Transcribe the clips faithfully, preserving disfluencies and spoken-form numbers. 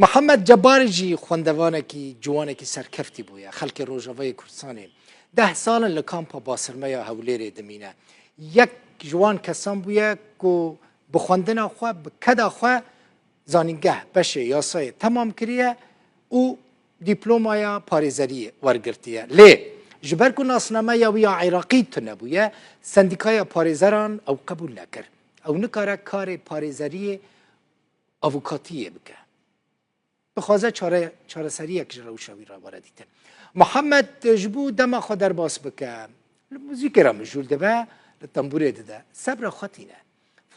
Mihemed Cebarî jî xwendevanekî ciwanekî serkeftî bûye. Xelkê Rojavayê Kurdistanê deh sal in li kampa Basirme ya Hewlêrê dimîne. Yek ji wan kesan bûye ku bi xwendina xwe, bi keda xwe zanîngeh beşê yasayê temam kiriye û dîplomaya parêzeriyê wergirtiye. Lê ji ber ku nasnameya wî ya Iraqî tune bûye, sendîkaya parêzeran ew qebûl nekir. Ew nikare karê parêzeriyê, avûkatiyê bike. Dixwaze çare, çareseriyek ji rewşa wî re were dîtin. Mihemed ji bo dema xwe derbas bike, li muzîkê re mijûl dibe, li tembûrê dide. Sebra xwe tîne.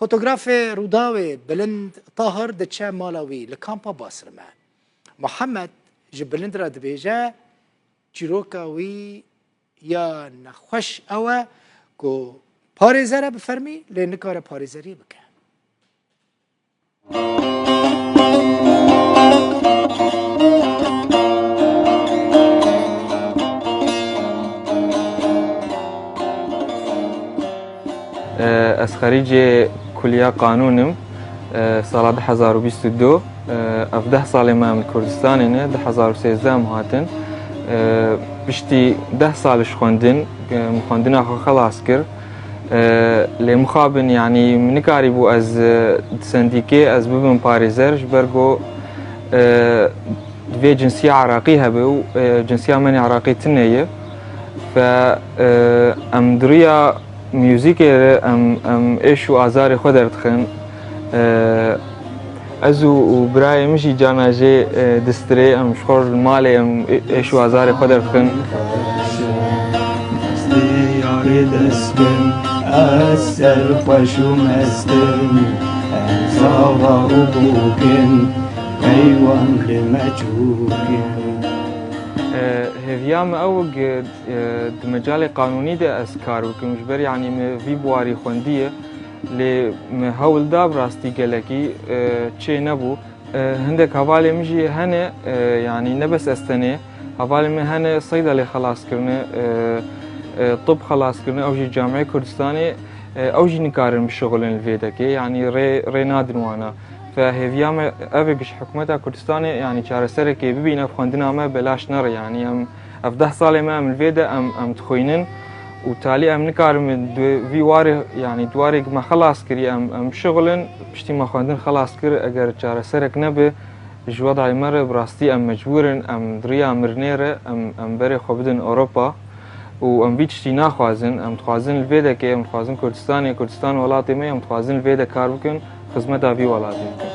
Fotografê Rûdawê Bilind Tahir diçe mala wî li kampa Basirme. Mihemed ji Bilind re dibêje, çîroka wî ya nexweş ew e ku parêzer e bi fermî, lê nikare parêzeriyê bike. Ez xerîcê Kuliya Qanûn im. Sala du hezar û bîst û du, ev deh salê me em li Kurdistanê ne, du hezar û sêzdeh em hatin. Piştî deh sal ji xwendin, min xwendina xwe xelas kir. Lê mixabin, yanî min nikarîbû ez, e, di sendîkê ez bibim parêzer, ji ber ku, e, divê cinsiya Iraqî hebe û, e, cinsiya me nê Iraqî tune ye. Fe, e, em di riya muzîkê re em, em êş û azarê xwe derdixin. E, Ez û, û birayê min jî carna jê, e, distirê, em ji xwe li malê em ê-, êş û azarê xwe derdixin. Diyarê dest bin, ez serxweş û mestim, em zava û bûkin, peywan li me çûkin. E, hêviya min ew e, e, di mecalê qanûnî de ez kar bikim, ji ber, yanî, min vî biwarî xwendiye, lê min hewl da bi rastî gelekî, e, çê nebû. E, hindek hevalê min jî hene, e, yanî ne bes ez tenê, hevalê min hene seydelê xelas kirine, e, e, tib xelas kirine, ew jî Camiyê Kurdistanê, e, ew jî nikarin bişixulin li vê dekê, yanî rê, rê nadin wana. Fe hêviya me ev e ku ji hikûmeta Kurdistanê, yanî çareserekê bibîne, xwendina me belaş nere, yanî em, ev deh salê me em li vê de em, em dixwînin û talî em nikarin di vî warê, yanî di warê ku me xelas kirî, em, em bişixulin, piştî me xwendin xelas kir, eger çareserek nebe, ji wedayê me re bi rastî em mecbûr in, em di riya mirinê re, em, em berê xwe bidin Ewropa û em vî tiştî naxwazin. Em dixwazin li vê dekê, em dixwazin Kurdistanê, Kurdistan welatê me, em dixwazin li vê de kar bikin, xizmeta vî welatê bikin.